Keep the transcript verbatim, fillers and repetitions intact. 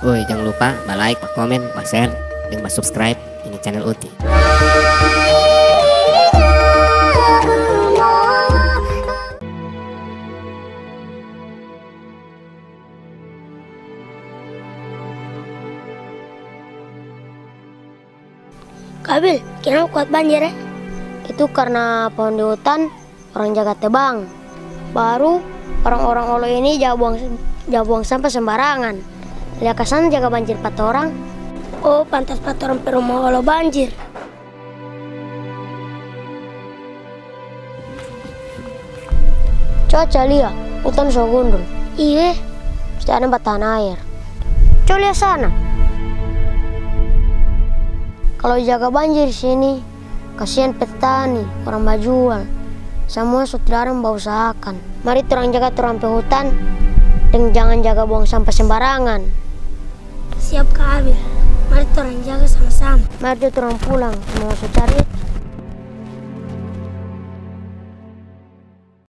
Woi, jang lupa ba like, ba komen, ba share, deng ba subscribe ini channel Uti. Kabil, kenapa kuat banjir, eh? Itu karna pohon di hutan orang jaga tebang. Baru orang-orang Olo ini ja buang, ja buang sampah sembarangan. Lia ka sana jaga banjir pa torang. Oh, pantas pa torang pe rumah Olo banjir. Coba lia, hutan so gundul. Iye. Pasti ada batahan aer. Coba lia sana. Kalau jaga banjir sini, kasihan petani, orang bajual. Samua so tidak ada yang bausahakan. Mari torang jaga torang pe hutan, deng jangan jaga buang sampah sembarangan. Siap, Kak Abil. Mari torang jaga sama-sama. Mari jo torang pulang, mau so cari